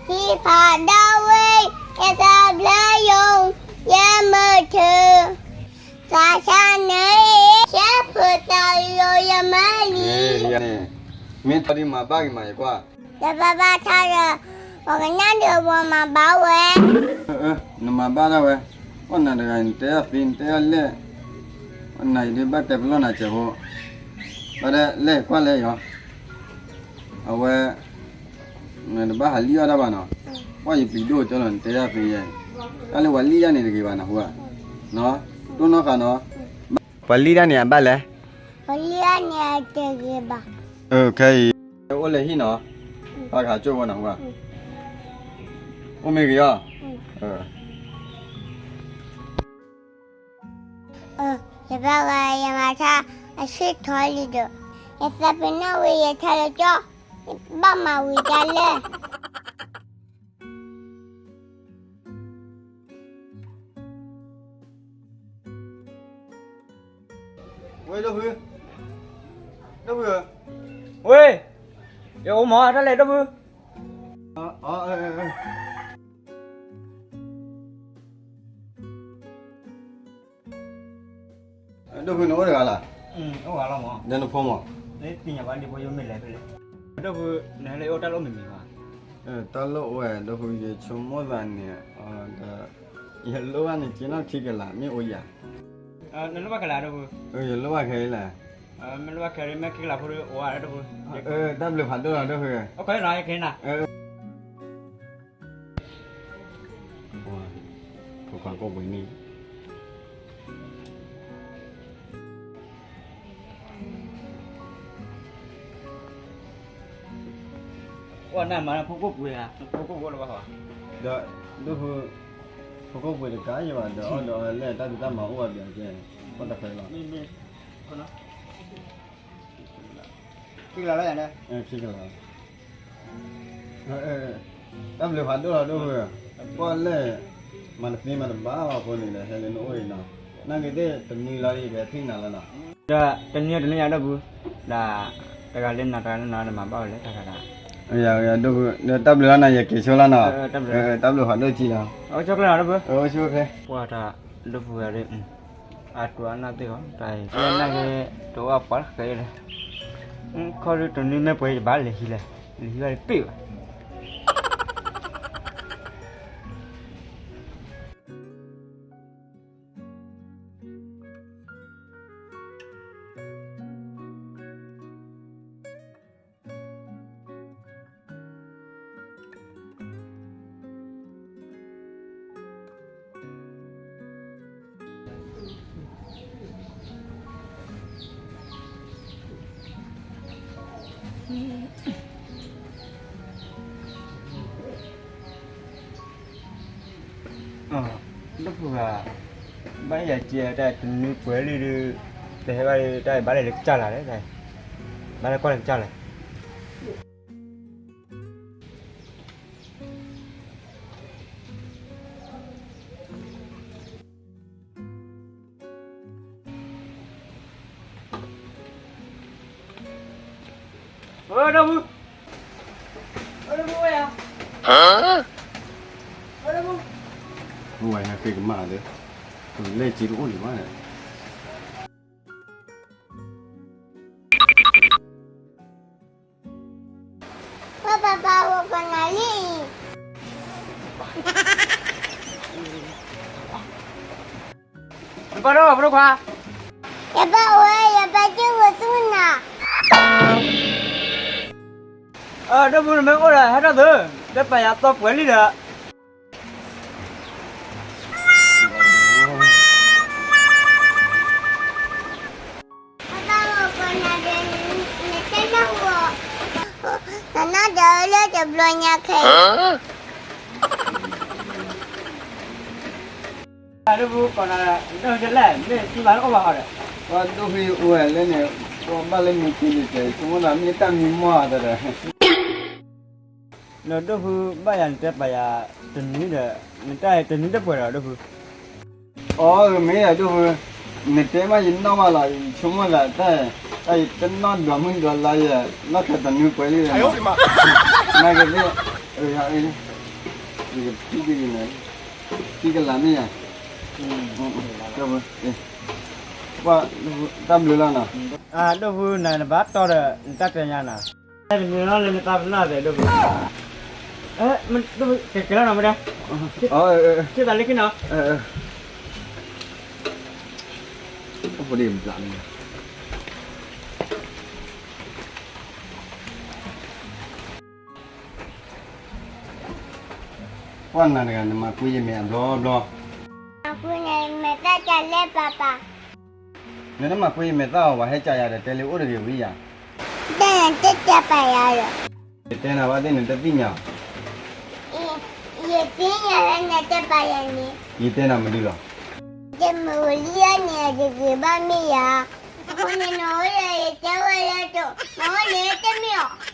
သံဖးဒိၣ်ဝဲ, ယသးဖျၢယိာ်, ယမုၢ်ထူ, သးဆါန့ၣ်, ယဖုသးယိာ်ယမါလံ. မ့ၢ်ထီဒံးမၤဘၣ်က့ၤမးယကွၢ်. ဒီးဘၣ်ဘၣ်ထါဒီး, ပှၤကနၣ်ဒီးပှၤမၤဘၣ်ဝဲ. နမၤဘၣ်ဒၣ်ဝဲ, အိၣ်နၤတဂၤ နတဲအီၤသ့ နတဲအီၤလဲၣ်, နၤယဒုးဘၣ်တဲပလီၢ်နၤစဲးဖိ, ဘၣ်ဒၣ်လဲၣ်ကွၢ်လဲၣ်ယီၤ, အဝဲ နတဘၣ်ဟးလံၣ်အီၣ်တၢ်ဘၣ်နီၤ, ပှၢ်ယပျံၤဒိၣ်ကၠီလီၤ နတဲဒၣ်သ့ယဲ, တၢ်လၢပှၤလံၣ်ဒၣ်န့ၣ်တဂ့ၤဘၣ်နဟူဧါ, တိၢ်နီၣ်ဃာ်နီၤ, ပှၤလံၣ်ဒၣ်န့ၣ်အဘၣ်လဲၣ်, ပှၤလံၣ်ဒၣ်န့ၣ်အတဂ့ၤဘၣ်, ခဲအံၤ, အိၣ်လၢဟံၣ်နီၤ, ပှၤကဟးကၠိၣ်ဝဲနဟူဧါ, အိၣ်မ့ၢ်ဂ့ၤအီၤ ယဘၣ်ဂၤယမၤထါ အဆ့ၣ်ထီလံဒီး, ယသးပ့ၤနီၣ်ဝံၤယထါလၢကၠီ, ယဘၣ်မၤဝံၤတၢ်လၢ ဝဲၢ်ဒိၣ်ဖု, ဒိၣ်ဖုဧၢ, ဝဲၢ်, ယအိၣ်မးတၢ်လဲၣ်ဒိၣ်ဖု, ဒိၣ်ဖုနအိၣ်တဂၤလီၤ, ဒီးနဖိမး, ဒိၣ်ဖု, နဟဲလၢယအိၣ်တၢ်လိၣ်မံၤမံၤဘၣ်, တၢ်လိၣ်ဝဲဒိၣ်ဖု ယဆိကမိၣ်သးန့ၣ်, ဒီး ယလိၣ်ဘၣ်န့ၣ် က့နီၣ်ထံကလး မ့ၢ်အိၣ်ယၤ, နလိၣ်ဘၣ်ခဲလၢာ်ဒိၣ်ဖု, ယလိၣ်ဘၣ်ခဲအံၤလီၤ, မ့ၢ်လိၣ်ဘၣ်ခဲအံၤ မ့ၢ်ခံကလးဖိဒိၣ်အိၣ်ဝဲဒိၣ်ဖု, တၢ်ဘျုးဖးဒိၣ်လီၤဒိၣ်ဖု, ဖိခွါကိၣ်ပှ့ၤန့ၣ် အိၣ်နၤမၤဖိကိၣ်ပှ့ၤဧါ, ဖိကိၣ်ပှ့ၤလၢၤဘၣ်, ဒီး ဒိၣ်ဖု, ဖိကိၣ်ပှ့ၤတကးယဘၣ်ဒီး အီၣ်ဒီးအီလဲၣ် တၢ်ဖံးတၢ်မၤအိၣ်ဘၣ်ပှဲၤကဲ, ပှၤတဖဲလီၤ, ခံကလးလီၤယၤ, ခံကလး, တၢ်ဘျုးဖးဒိၣ်လီၤဒိၣ်ဖု, ပှၢ်လဲၣ်, မၤတသ့မၤတဘၣ်ဘၣ်အဃိန့ၣ်ဒီး ဟဲလၢနအိၣ်အံၤနီၤ, နာ်က့ၤသ့ၣ်တနွံလီၤဒီး ယကဟဲထံၣ်နၤလီၤနီၤ, ဒီးတနွံတနွံယၤဒိၣ်ဖု, ဒီး တဂၤလၢနၤတဂၤလၢနၤဒီးမၤဘၣ်ဝဲလဲၣ်တၢ်ခါဒီး, ဒိၣ်ဖု, တၢ်ဘျုးလီၤနီၤ ယက့ၤဆိလီၤနီၤ, တၢ်ဘျုးဖးဒိၣ်ကံလီၤ, ပှၤတၢ်ဒိၣ်ဖုဂၤဒီး, အတူၢ်အနၢ်သ့ၣ်ဂီၤ တၢ်အံၤ နာ်က့ၤ တအိၣ်အပှၤတဃဲၤလဲၣ်, ခီဒုတနွံမ့ၢ်ပှဲၤယဘၣ်လဲၤဟံးလဲၣ်, လဲၤဟံးဘၣ်တပ့ၢ်ဘၣ် ဒိၣ်ဖုဂၤ, ဘၣ်ယၤကဲတၢ်တနွံပှဲၤလံဒီး, တဟဲဘၣ်ဒီးတၢ်ဘၣ်လဲၤလၢကစၢ်လၢ်လဲၣ်, ဘၣ်လဲၤကွၢ်လၢကစၢ်လၢ် အၢ ဒိၣ်ဖု, အၢ ဒိၣ်ဖုဝဲယၤ, အၢ ဒိၣ်ဖု, ဝဲဟဲဃ့ကမၣ်ဒီး, လဲၣ်က့တအိၣ်လံဘၣ်န့ၣ် ပၢ်ပၢ်ပၢ် အိၣ်ကနၣ်လံအံၤ, နပၢ်ဒိၣ်ဖိဒိၣ်ခွါ, ယပၢ်အိၣ်ဝဲ ယပၢ်က့ၢ်ဝဲသူၣ်နၤ, ဒိၣ်ဖုနမ့ၢ်အိၣ်ဒီးဟဲထီၣ်သု, တဲပာ်ယၤသီပှဲၤလံဒီး နနၢ်ဒီးလၢတဘျီညါခဲအံၤ, ဒိၣ်ဖုကိးနၤ, ဒိၣ်ဖုလဲၣ် မ့ၢ်သံမၤလၢအိၣ်ဘၣ်ဟီဒီး, ပှၤဒိၣ်ဖုအိၣ်ဝဲလဲၣ်န့ၣ်, ပှၤဘၣ်လၢမ့ၢ်သံန့ၣ်တဲ ဆိကမိၣ်သးမ့ၢ်တၢ်မံမီၢ်အါတဒီး နဒိၣ်ဖုဘၣ်ယၤနတဲပာ်ယၤတနွံဒီး, နတၢ်တနွံတပှဲၤဒီးဒိၣ်ဖု, အီ မ့ၢ်ယၤဒိၣ်ဖု, နတဲမးယနီၣ်ဘၣ်လီၤ ယဆိကမိၣ်သးတၢ်, တၢ်အံၤတနီၣ်ဒွးမုၣ်ဒွးလါယဲၢ်, နီၣ်ခဲတနွံပှဲၤလံ, နာ်က့သ့ၣ်, ယကထံၣ်ဒ်န့ၣ်, ထံကလၤမ့ၢ်ယၤ, တၢ်ဘျုးလီၤနီၤ, ဒိၣ်ဖုနၤနဘၣ်တီဒီးနတၢ်တဲညါနီၤ, တမံၤလီၤလၢနသးပနီၣ်သဲးဒိၣ်ဖု, ကဲကဲလီၤနီၤမ့ၢ်ဒၣ်, ထံသးလၢခံနီၤ, ကွၢ်နၤတဂၤ နမၤကွံာ်ယမဲာ်အဘျီဘျီ, မၤကွံာ်နမဲာ်သၣ်ကလဲၣ်ပၢ်ပၢ်, နတမၤကွံာ်ယမဲာ်သၣ်အီၤ ပှၤဟဲကၢယၤဒီး တဲလၢအိၣ်တဂ့ၤဝံၤယၤ, တၢ်နတဲပၢ်ယၤဒီး, ယတဲနၤဘၣ်သ့ၣ်နတသ့ၣ်ညါ, ယသ့ၣ်ညါလၢနတဲပၢ်ယၤန့ၣ်, ယတဲနၤမနုၤလီၤ, တမ့ၢ်ဝံၤလံအန့ၣ် အတဂ့ၤဘၣ်မ့ၢ်ယၤ, အဃိန့ၣ်နအိၣ်ဒီးယတဲဝဲလၢတအိၣ် နအိၣ်န့ၣ်တမ့ၢ်အီၤ